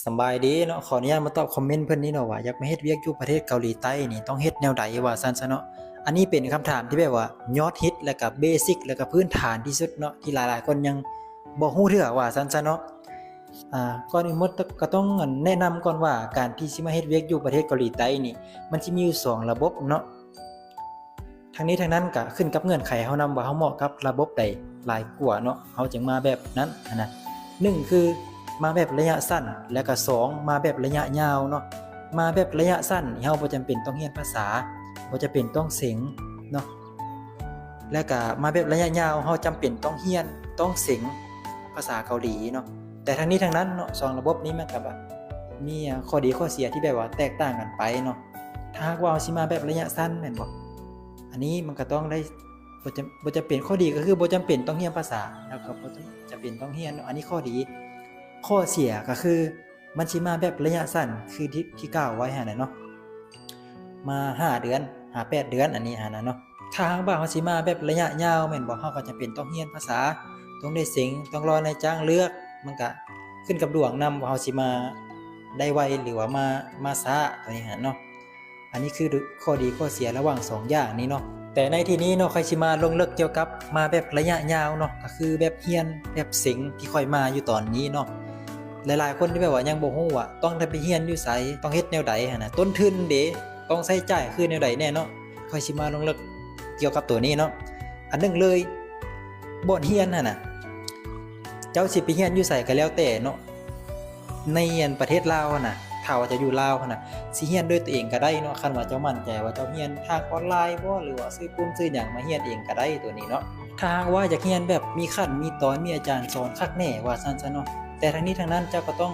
ສະບາຍດີເນາະ, ຂໍອະນຸຍາດມາຕອບຄອມເມັນເພິ່ນນີ້ເນາະ ວ່າຢາກມາເຮັດວຽກຢູ່ປະເທດເກົາຫຼີໃຕ້ນີ້ ຕ້ອງເຮັດແນວໃດວ່າຊັ້ນຊະເນາະ. ອັນນີ້ເປັນຄຳຖາມທີ່ແບບວ່າຍອດຮິດ ແລະກະເບສິກ ແລະກະພື້ນຖານທີ່ສຸດເນາະ ທີ່ຫຼາຍໆຄົນຍັງບໍ່ຮູ້ເທື່ອວ່າຊັ້ນຊະເນາະ. ອາ ກ່ອນອື່ນໝົດກະຕ້ອງແນະນຳກ່ອນວ່າ ການທີ່ຊິມາເຮັດວຽກຢູ່ປະເທດເກົາຫຼີໃຕ້ນີ້ ມັນຊິມີຢູ່ສອງລະບົບເນາະ. ທັງນີ້ທັງນັ້ນກະຂຶ້ນກັບເງື່ອນໄຂເຮົານຳວ່າເຮົາເໝາະກັບລະບົບໃດຫຼາຍກວ່າເນາະ ເຮົາຈຶ່ງມາແບບນັ້ນຫັ້ນນະ. ໜຶ່ງຄືມາແບບໄລຍະສັ້ນ ແລະກະສອງມາແບບໄລຍະຍາວເນາະ. ມາແບບໄລຍະສັ້ນນີ້ເຮົາບໍ່ຈຳເປັນຕ້ອງຮຽນພາສາ ບໍ່ຈຳເປັນຕ້ອງເສັງເນາະ ແລະກະມາແບບໄລຍະຍາວເຮົາຈຳເປັນຕ້ອງຮຽນ ຕ້ອງເສັງພາສາເກົາຫຼີເນາະ. ແຕ່ທັງນີ້ທັງນັ້ນເນາະ ສອງລະບົບນີ້ມັນກະແບບມີຂໍ້ດີຂໍ້ເສຍທີ່ແບບວ່າແຕກຕ່າງກັນໄປເນາະ. ຖ້າຫາກວ່າເຮົາຊິມາແບບໄລຍະສັ້ນແມ່ນບໍ່ ອັນນີ້ມັນກະຕ້ອງໄດ້ ບໍ່ຈຳ ບໍ່ຈຳເປັນ ຂໍ້ດີກະຄືບໍ່ຈຳເປັນຕ້ອງຮຽນພາສາ ແລ້ວກະບໍ່ຈຳເປັນຕ້ອງຮຽນເນາະ ອັນນີ້ຂໍ້ດີ. ຂໍ້ເສຍກະຄືມັນຊິມາແບບໄລຍະສັ້ນ ຄືທີ່ ທີ່ກ່າວໄວ້ຫັ້ນນະເນາະ ມາຫ້າເດືອນ ຫາແປດເດືອນ ອັນນີ້ຫັ້ນນະເນາະ. ຖ້າຫາກວ່າເຮົາຊິມາແບບໄລຍະຍາວແມ່ນບໍ່ ເຮົາກະຈຳເປັນຕ້ອງຮຽນພາສາ ຕ້ອງໄດ້ເສັງ ຕ້ອງລໍນາຍຈ້າງເລືອກ ມັນກະຂຶ້ນກັບດວງນຳວ່າເຮົາຊິມາໄດ້ໄວ ຫຼືວ່າມາ ມາຊ້າ ໂຕນີ້ຫັ້ນເນາະ. ອັນນີ້ຄືຂໍ້ດີຂໍ້ເສຍລະຫວ່າງສອງຢ່າງນີ້ເນາະ. ແຕ່ໃນທີ່ນີ້ເນາະ ຂ້ອຍຊິມາລົງເລິກກ່ຽວກັບມາແບບໄລຍະຍາວເນາະ ກະຄືແບບຮຽນແບບເສັງທີ່ຂ້ອຍມາຢູ່ຕອນນີ້ເນາະ. ຫຼາຍໆຄົນທີ່ແບບວ່າຍັງບໍ່ຮູ້ວ່າຕ້ອງໄດ້ໄປຮຽນຢູ່ໃສ ຕ້ອງເຮັດແນວໃດຫັ້ນນະ ຕົ້ນທຶນເດ ຕ້ອງໃຊ້ຈ່າຍຄືແນວໃດແດ່ເນາະ. ຂ້ອຍຊິມາລົງເລິກກ່ຽວກັບໂຕນີ້ເນາະ. ອັນໜຶ່ງເລີຍ ບ່ອນຮຽນຫັ້ນນະ ເຈົ້າຊິໄປຮຽນຢູ່ໃສກະແລ້ວແຕ່ເນາະ ໃນອັນປະເທດລາວຫັ້ນນະ ຖ້າວ່າເຈົ້າຢູ່ລາວຫັ້ນນະ ຊິຮຽນດ້ວຍຕົວເອງກະໄດ້ເນາະ. ຄັນວ່າເຈົ້າໝັ້ນໃຈວ່າເຈົ້າຮຽນທາງອອນລາຍບໍ ຫຼືວ່າຊື້ປຸ້ນຊື້ຫຍັງມາຮຽນເອງກະໄດ້ໂຕນີ້ເນາະ. ຖ້າຫາກວ່າຢາກຮຽນແບບມີຂັ້ນມີຕອນ ມີອາຈານສອນຄັກແນ່ວ່າຊັ້ນຊະເນາະ. ແຕ່ທັງນີ້ທັງນັ້ນເຈົ້າກະຕ້ອງ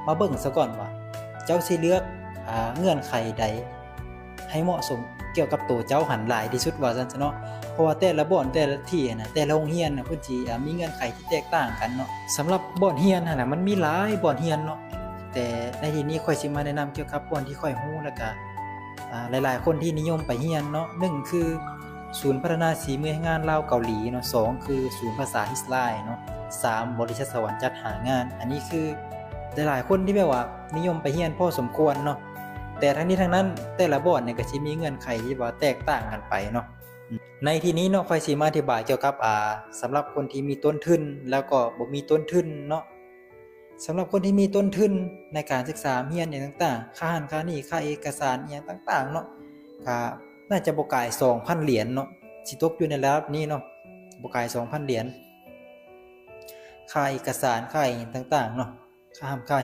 ມາເບິ່ງສາກ່ອນວ່າ ເຈົ້າຊິເລືອກ ອາ ເງື່ອນໄຂໃດ ໃຫ້ເໝາະສົມກ່ຽວກັບໂຕເຈົ້າຫັ້ນຫຼາຍທີ່ສຸດວ່າຊັ້ນຊະເນາະ. ເພາະວ່າແຕ່ລະບ່ອນ ແຕ່ລະທີ່ຫັ້ນນະ ແຕ່ລະໂຮງຮຽນນະ ເພິ່ນຊິ ອາ ມີເງື່ອນໄຂທີ່ແຕກຕ່າງກັນເນາະ. ສຳລັບບ່ອນຮຽນຫັ້ນນະ ມັນມີຫຼາຍບ່ອນຮຽນເນາະ ແຕ່ໃນທີ່ນີ້ຂ້ອຍຊິມາແນະນຳກ່ຽວກັບບ່ອນທີ່ຂ້ອຍຮູ້ ແລະກະ ອາ ຫຼາຍໆຄົນທີ່ນິຍົມໄປຮຽນເນາະ. ໜຶ່ງຄືສູນພັດທະນາສີມືແຮງງານລາວເກົາຫຼີເນາະ, ສອງຄືສູນພາສາຮິດສະໄລເນາະ, ສາມບໍລິສັດສະຫວັນຈັດຫາງານ. ອັນນີ້ຄືຫຼາຍໆຄົນທີ່ແບບວ່ານິຍົມໄປຮຽນພໍສົມຄວນເນາະ. ແຕ່ທັງນີ້ທັງນັ້ນ ແຕ່ລະບ່ອນນີ້ກະຊິມີເງື່ອນໄຂທີ່ວ່າແຕກຕ່າງກັນໄປເນາະ. ໃນທີ່ນີ້ເນາະ ຂ້ອຍຊິມາອະທິບາຍກ່ຽວກັບ ອາ ສຳລັບຄົນທີ່ມີຕົ້ນທຶນ ແລ້ວກໍບໍ່ມີຕົ້ນທຶນເນາະ. ສຳລັບຄົນທີ່ມີຕົ້ນທຶນໃນການສຶກສາຮຽນຫຍັງຕ່າງໆ ຄ່າຫັ້ນຄ່ານີ້ ຄ່າເອກະສານອີ່ຫຍັງຕ່າງໆເນາະ ກະໜ້າຈະບໍ່ກາຍສອງພັນຫຼຽນເນາະ, ຊິຕົກຢູ່ໃນລະດັບນີ້ເນາະ ບໍ່ກາຍສອງພັນຫຼຽນ. ຄ່າເອກະສານ ຄ່າອີ່ຫຍັງຕ່າງໆເນາະ ຄ່າຮ່ຳຄ່າ